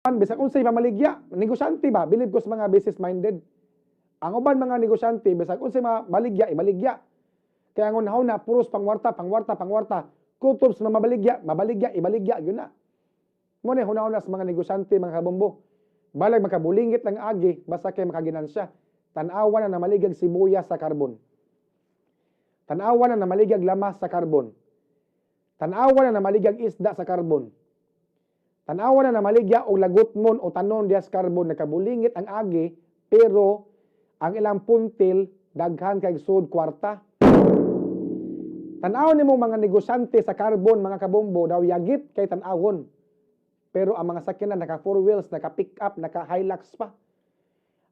Bisag unsay pamaligya, negosyante ba, bilib ko sa mga business minded. Ang uban mga negosyante, bisag unsay mabaligya, ibaligya. Kaya ang unahon na puros pangwarta, pangwarta, pangwarta. Kutob sa mabaligya, mabaligya, ibaligya, yun na. Mao na hunahuna sa mga negosyante, mga kabombo. Balag makabulingit lang agi, basta kay makaginansya. Tan-awa na namaligag sibuyas sa Carbon. Tan-awa na namaligag lamas sa Carbon. Tan-awa na namaligag isda sa Carbon. Tan-awa na namaligya og lagutmon o tanon diya sa Carbon, nakabulingit ang agi, pero ang ilang puntil daghan kay sud kwarta. Tan-aw nimo mga negosyante sa Carbon, mga kabombo, daw yagit kay tan-awon. Pero ang mga sakyanan naka four wheels, naka pick up, naka Hilux pa.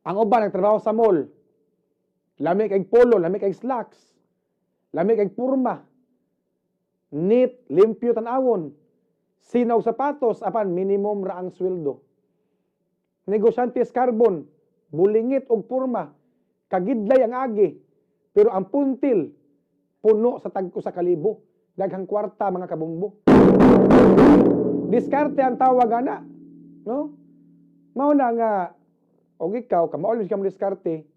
Ang uban nagtrabaho sa mall. Lami kay polo, lami kay slacks. Lami kay purma. Neat, limpyo tan-awon. Sinaw sapatos apan minimum ra ang sweldo. Negosyante sa Carbon, bulingit og purma, kagidlay ang agi, pero ang puntil puno sa tag-usa ka libo, daghang kwarta, mga kabombo. Diskarte ang tawag ana, no? Mao na nga og ikaw kamao ka mo diskarte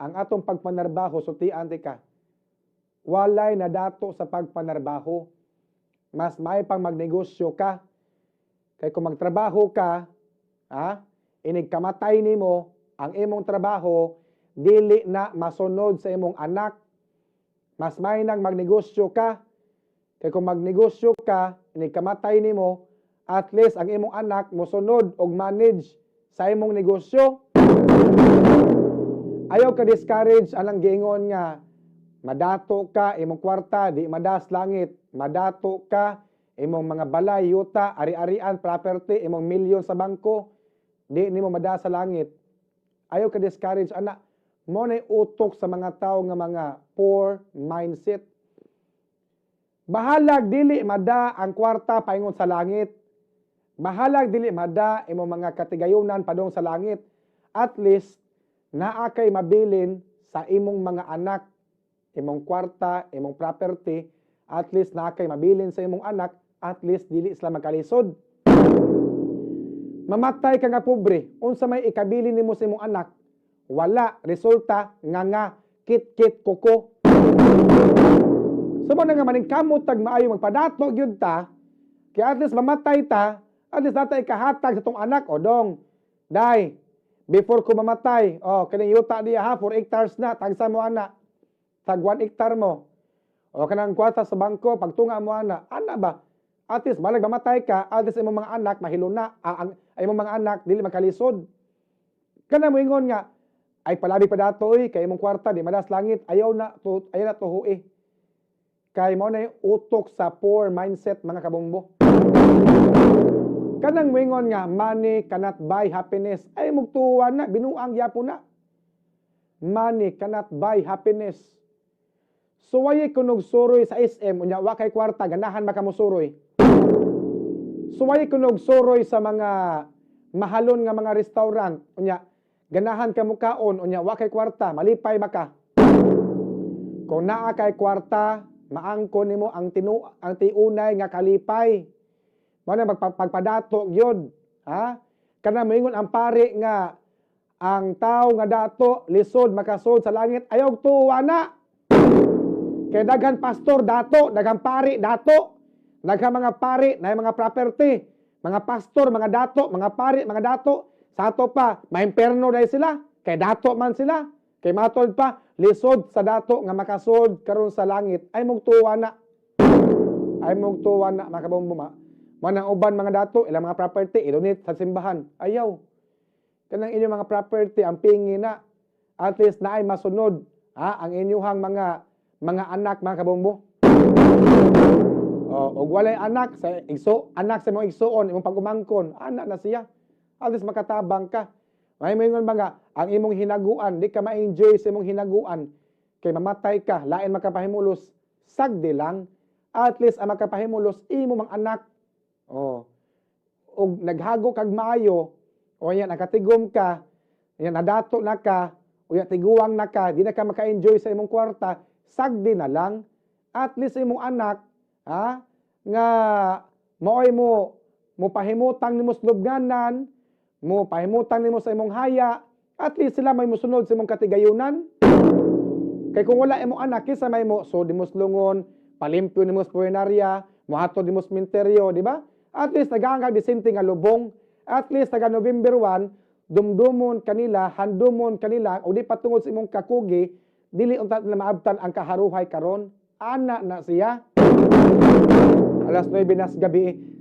ang atong pagpanarbaho, sultian ka. Walay nadato sa pagpanarbaho. Mas may pang magnegosyo ka. Kay kung magtrabaho ka, ha, inig kamatay nimo, ang imong trabaho dili na masunod sa imong anak. Mas may nang magnegosyo ka. Kay kung magnegosyo ka, inig kamatay nimo, at least ang imong anak mosunod og manage sa imong negosyo. Ayaw ka discourage anang giingon nga madato ka, imong kwarta di madas langit, madato ka, imong mga balay, yuta, ari-arian, property, imong milyon sa bangko, di nimo madas sa langit. Ayaw ka discourage ana. Mao na utok sa mga tao nga mga poor mindset. Bahalag dili mada ang kwarta paingon sa langit. Bahalag dili mada imong mga katigayunan padung sa langit. At least naa kay mabilin sa imong mga anak, imong kwarta, imong property, at least naa kay mabilin sa imong anak, at least dili sila magkalisod. Mamatay ka nga pobre, unsa may ikabilin nimo sa imong anak? Wala, resulta nga nga kit-kit kuko. So mao na nga maningkamot tag maayo, magpadato gyud ta, kaya at least mamatay ta, at least naa tay ikahatag sa tong anak o dong. Day, before ko mamatay, oh, kining yuta diya ha, 4 hectares na, tagsa mo ana. Tag 1 hectare mo. O kanang kwarta sa bangko, pagtunga mo ana, ana ba? At least balag mamatay ka, at least imong mga anak mahiluna, ang imong mga anak dili makalisod. Kana moingon nga ay palabi pa dato oy kay imong kwarta di madas langit, ayaw na to, ayaw na tuhui. Kay mao na yung utok sa poor mindset, mga kabombo. Kanang moingon nga money cannot buy happiness, ay mugtuwa na, binuang gyapon na. Money cannot buy happiness. Suwayi kunog suroy sa SM, unya wa kay kwarta, ganahan makamusuroy. Suwayi kunog suroy sa mga mahalon nga mga restaurant, unya ganahan ka mukaon, unya wa kay kwarta, malipay ba ka? Kung naa kay kwarta, maangkon nimo ang tiunay nga kalipay. Mao na pagpadato gyud, ha? Kana moingon ang pari nga ang tao nga dato lisod makasud sa langit, ayaw tuwa na. Kay daghan pastor dato, daghan pari dato, daghan mga pari na mga property, mga pastor, mga dato, mga pari, mga dato. Sa ato pa, maimperno dahil sila, kay dato man sila. Kay matod pa, lisod sa dato nga makasud karon sa langit, ay mugtuwa na. Ay mugtuwa na, mga kabombo ma. Manang uban mga dato, ilang mga property, i-donate sa simbahan. Ayaw. Kanang inyong mga property, ang pingi na. At least na ay masunod, ha, ang inyuhang mga anak, mga kabombo. O, og walay anak sa igso, anak sa imong igsuon, imong pag-umangkon, anak na siya. At least makatabang ka. May moingon ba nga, ang imong hinaguan, di ka ma-enjoy sa imong hinaguan. Kay mamatay ka, lain makapahimulos, sagdi lang. At least ang makapahimulos, imo mga anak. Oh. Og naghago kag maayo, o yan, nakatigom ka, yan, nadato na ka, o yan, tiguang na ka, di na ka maka-enjoy sa imong kwarta, sagdi na lang. At least imong anak, ha, nga maoy mo Mo pahimutang nimo sa lubnganan, mo pahimutang nimo sa imong haya, at least sila may musunod sa imong katigayunan. Kay kung wala imong anak, kinsa may mo so di mo slungon, palimpyo nimo sa punerarya, mohatod nimo sa sementeryo, di ba? At least nagaangkag disente nga lubong. At least taga November 1, dumdumon kanila, handumon kanila, o di patungod sa imong kakugi, dili unta nila maabtan ang kaharuhay karon. Ana na siya. Alas 9 na sa gabi.